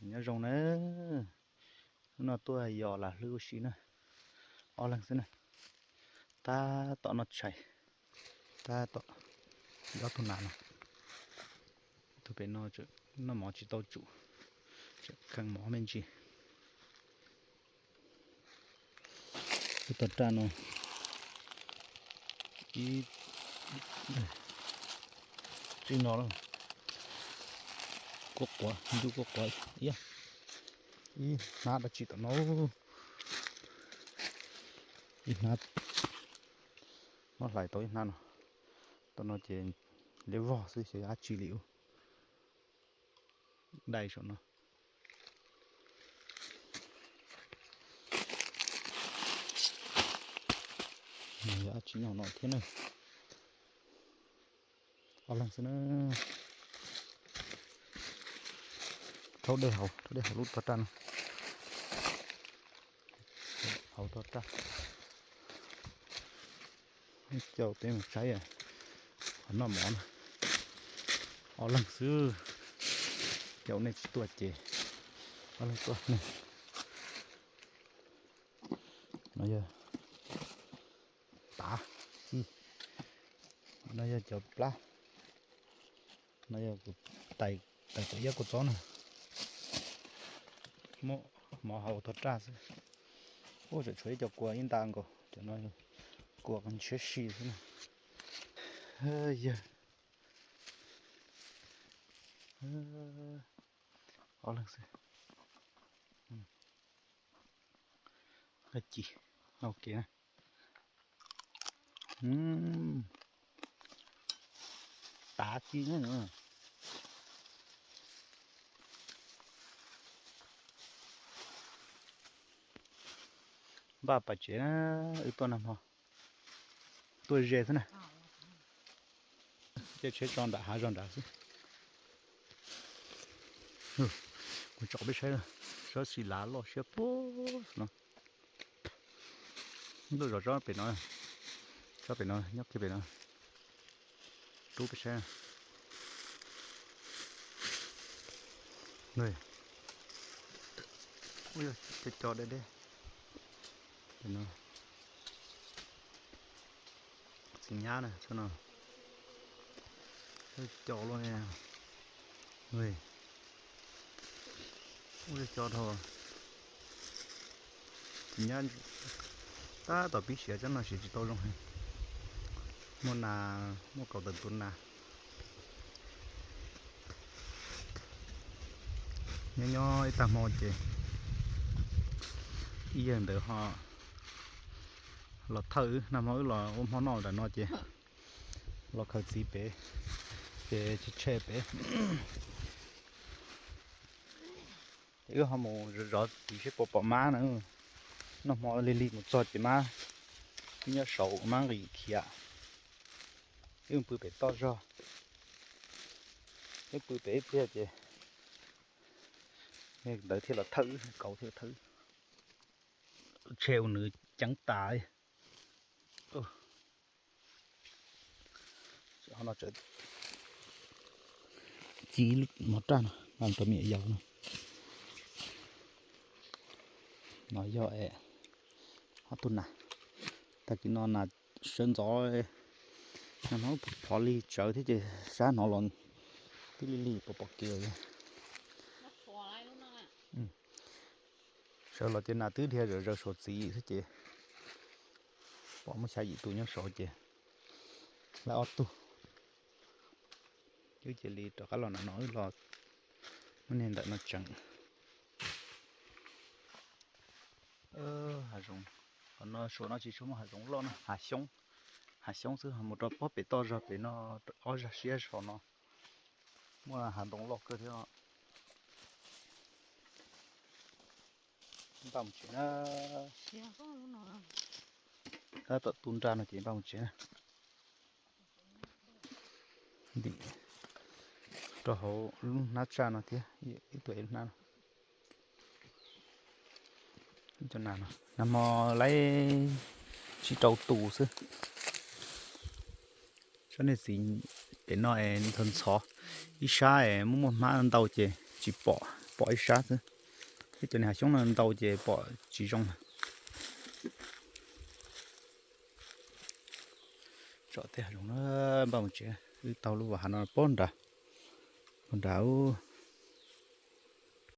Nyob zoo na, hnub no tuaj yos lam hlwb ua si na, ob leeg xwb na. Tab tom noj tshais, tab tom ob tug nas no, tus pem no noj mov tsis tau tsum, tseem kheej mov me ntsis. Ib tog raj no, ib txij no, quaj quav, ntuj quaj quav ib, ib hnab dab tsi tom no, ib hnab, muab hlais tau ib hnab no, tom no ces liab vog xwb xyov yog dab tsi li ub, dai saum no. Yog dab tsi nyob hauv no thiab na. Ob leeg xwb na. Rhaub dej hauv, rhaub dej hauv lub tog raj no. Hauv tog raj. Caum peb mus saib qhov noj mov na. Ob leeg xwb. Caum nej tsis tuaj ces ob leeg tuaj ne. No yog tav ci, no yog cov plab, no yog kuv tais, tais kuv iab kuv txob na. Muab mov hauv tog raj xwb. Ub, tseem tshuav ib co kua ib nta nkaus, cov no kua ntshiab si xwb na. Yawg, ob leeg xwb. Ci, ok na. Tav ci na. Npaj pas tsev na, wb tuaj nag hmo, tuaj ze xwb na. Caij tsheb tso nram hav zog nrad xwb. Kuv tsom peb saib, sab xis lav loj siab puag no. Lub zos tsob pem no, tsob pem no nyob kiag pem no. Rub peb saib. Co co deb deb. Txiv nyab na, tsob no. Co luaj. Ua co dhau. Txiv nyab tab tom pib siav, tsob no siav tsis tau zoo heev. Muaj nas, muaj kaum tawm tus nas. Nyob nyob ib tag hmo ces ib yawg ntawd ho los thawj wb, nag hmo wb los ua hmo noj nram no ces los khaws txiv pem, ces tshe pem. Ces wb ho mus zov txiv seb puas pom mab na. Noj hmo lig lig mus txog ces mab twb nyob saud, mab nqis khiav. Wb pw pem toj zog, wb pw pem ib pliag ces ntawd thiaj los thawj wb, kauv thiaj los thawj wb. Tshe ua nws ceev tas. Ci mov raj no, rau me nyuam yaus no. No yog ob tug nas, tag kis no nas sawv ntxov, no phov lig tsawv thiab ces sab hnov los twb lig lig pom pom kev. Sawv los ces nas twb dhia zawm zaws saum txiv xwb ces pom muaj xya yim tus nyob saud ces lawv ob tug. Wb cia li rov qab los nram no, wb los muab niag ntawm no tseem. Hav zoov, qhov no saum no tsis tshua muaj hav zoov loj na, hav xyoob, hav xyoob xwb. Mus rau pob pem toj zog pem no, ob zag siab saum no muaj hav ntoo loj kawg thiab. Npaj mus tsev na. Tab tom tu nra no ces npaj mus tsev na. Ntim rau hauv lub hnab tsaj no thiab, ib tug hnab no. Nag hmo laib tsib rau tus xwb. Sab niag txiv pem no es ntxhov ntxhov, ib sab es muaj muaj hmab ntau ces tsis pom. pom ib sab xwb. Ib cov niag hav xyoob no ntau ces pom tsis zoo. Tsom tej hav zoov na, npaj mus tsev, wb taug lub vas hav no pog nrad, pog nrad ub.